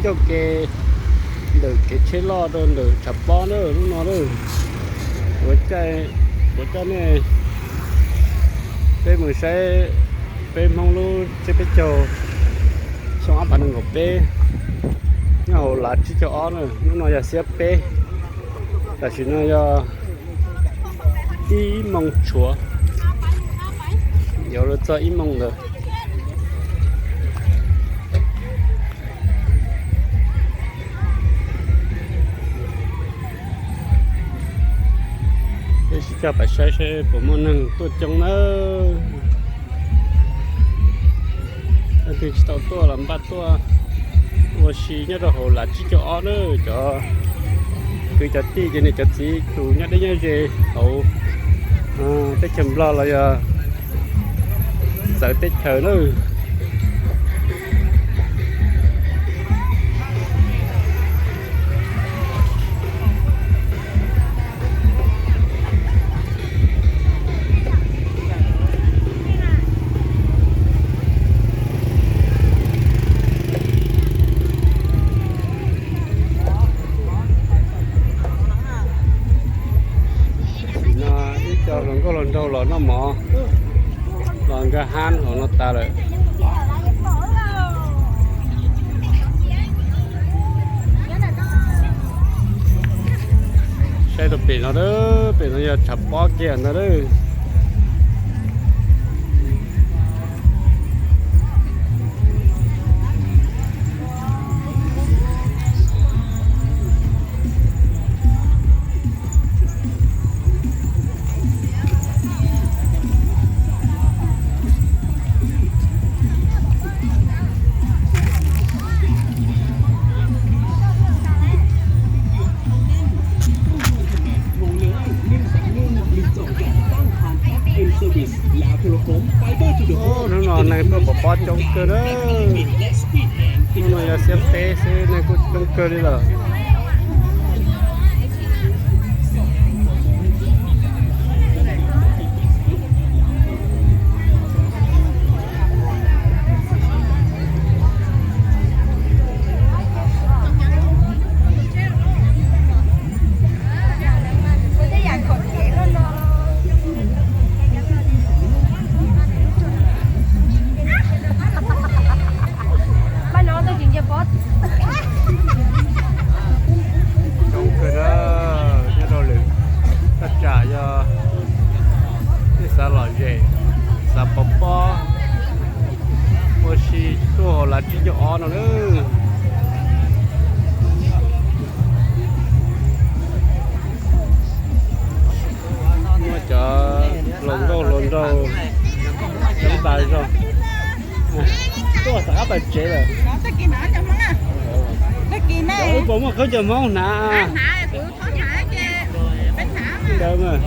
Coj kev ntawm kev tsheb loj rau ntawm tshav pob na, lub no na. Kuv coj nej, peb mus saib peb Hmoob lub tsiab peb caug xyoo ob phav nees nkaum peb, nyob hauv lav tsib caug ob na. Lub no yog xiab peb, tam sim no yog ib moos tshuav, yuav luag txog ib moos ntawd. Peb sib coj pais saib seb puas muaj neeg tuaj coob nawb. Leej twg tsis tau tuaj los npaj tuaj ua si nyob rau hauv lav tsib caug ob na. Cov kwv cov tij cov niam cov txiv tus nyob deb nyob ze hauv teb chaws Nplog los yog txawv teb chaws na. Tam sim no ib co hluas nkauj hluas nraug los noj mov, los nkag hab hauv no tas lawm. Saib rau pem no, pem no yog tshav pob kiag ntag lauj. Hnub no neeg tuaj pov pob coob kawg na. Hnub no yog xiab peb xwb neeg kuj coob kawg li lawm. Coob kawg na, nyob rau lwm thaj tsam yog nej xav lom zem, xav pov pob, ua si tuaj hauv lav tsib caug ob no na. Muaj cov hluas nkauj hluas nraug cov ntais zog tuaj tom qab pas tsev lawm. Wb puas muaj khaub ncaws Hmoob hnav? Ntawd mas.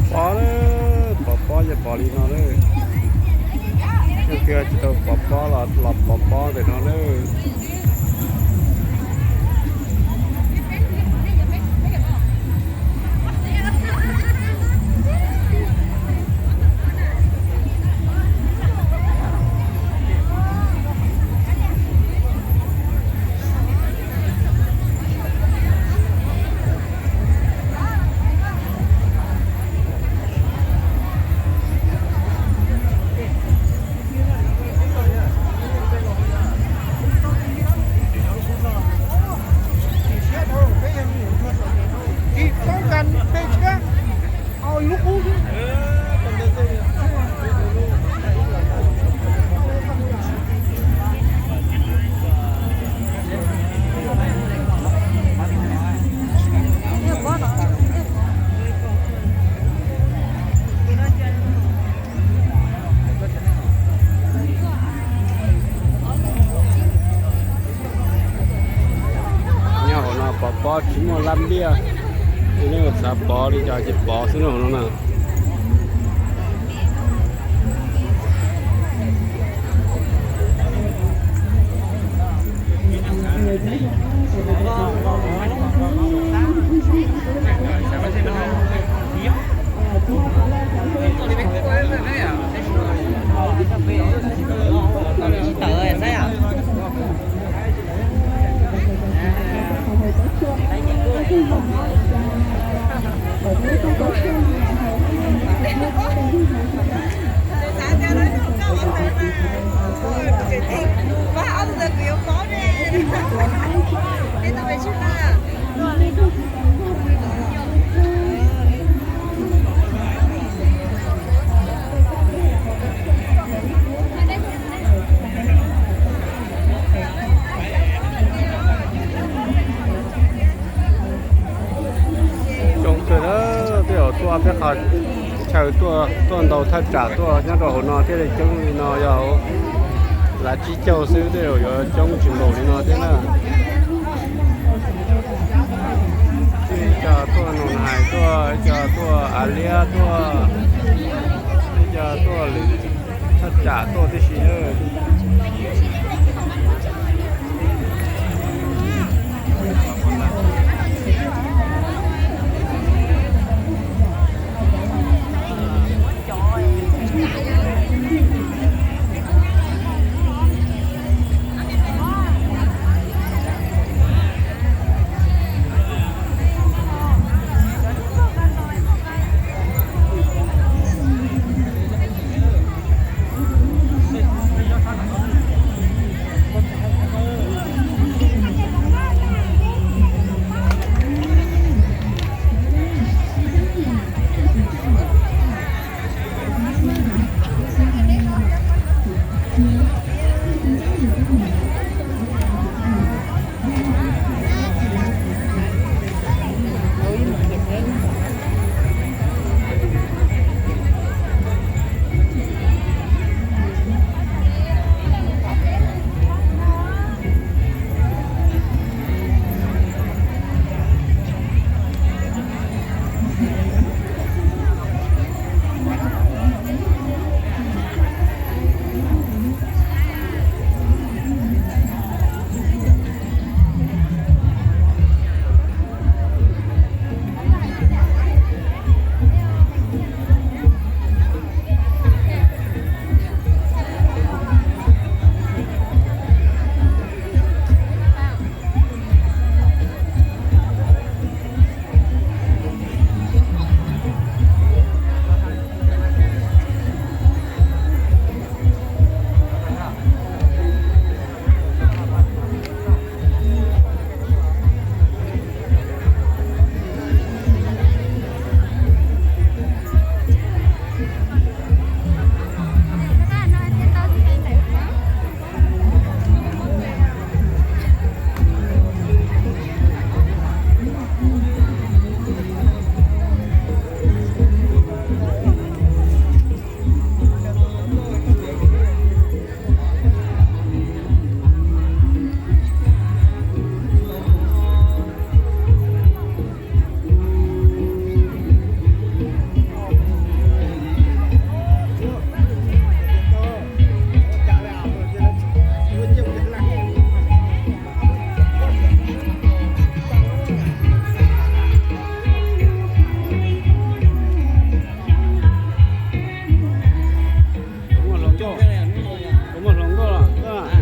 Pov pob, pov pob yog pov li no lawm. Leej twg tsis tau pov pob los los pov pob ntawm no lawm. Tab npiaj, leej xav pov li cas ces pov xwb no no na. Coob kawg na, tej zaum tuaj peb qhov chaw tuaj, tuaj ntaus thaj tsam tuaj nyob rau hauv no thiaj li coob li no, yog lav tsib caug xwb tej zaum yuav coob tsis npaum li no thiab na. Ib co tuaj Nus Hais tuaj, ib co tuaj Av Liab tuaj, ib co tuaj lwm thaj tsam tuaj tib si na.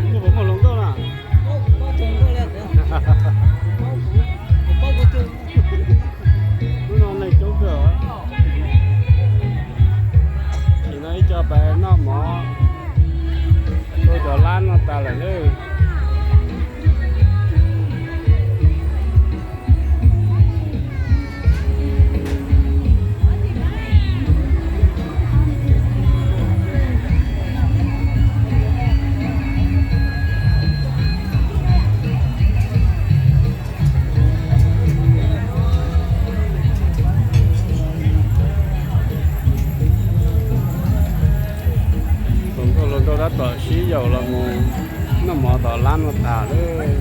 Puas muaj hluas nkauj los? Puas muaj hluas nkauj los? Hnub no neeg coob kawg. Nim no ib co pais noj mov, tuaj cov lab no tas lawm lawm. Hluas nkauj hluas nraug tab tom sib yaum los mus noj mov tom lab no tas lawm.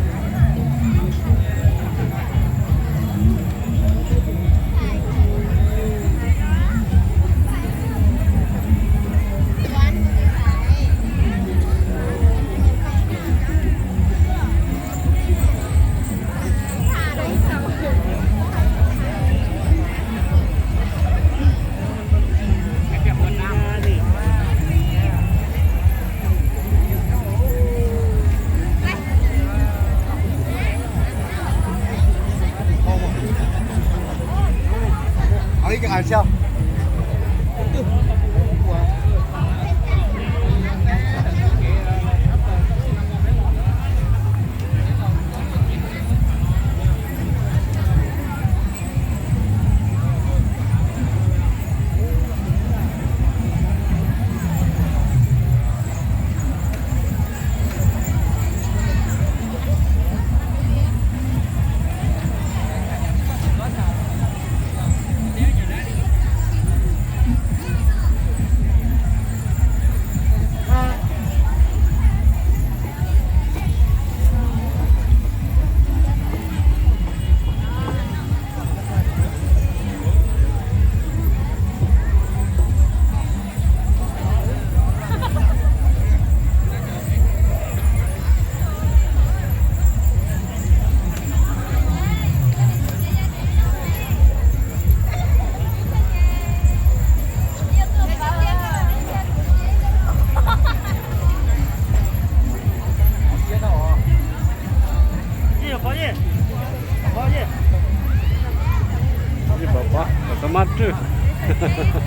Koj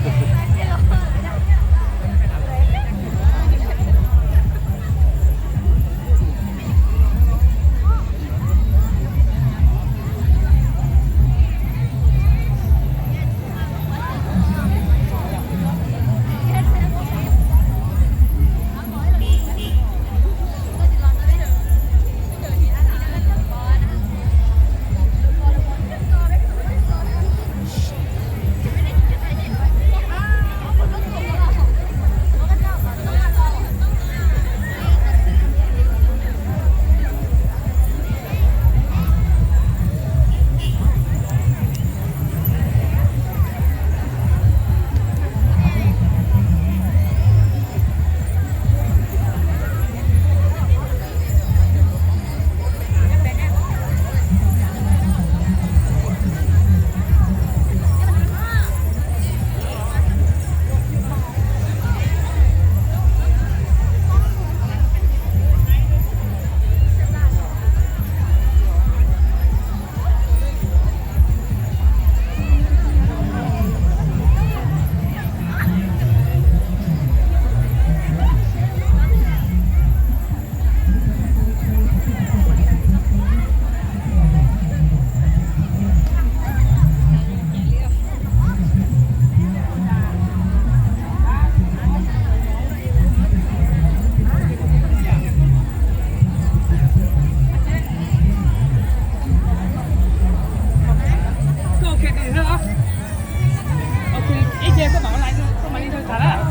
ok, ib pliag koj mam li, koj mam li nrog tham na.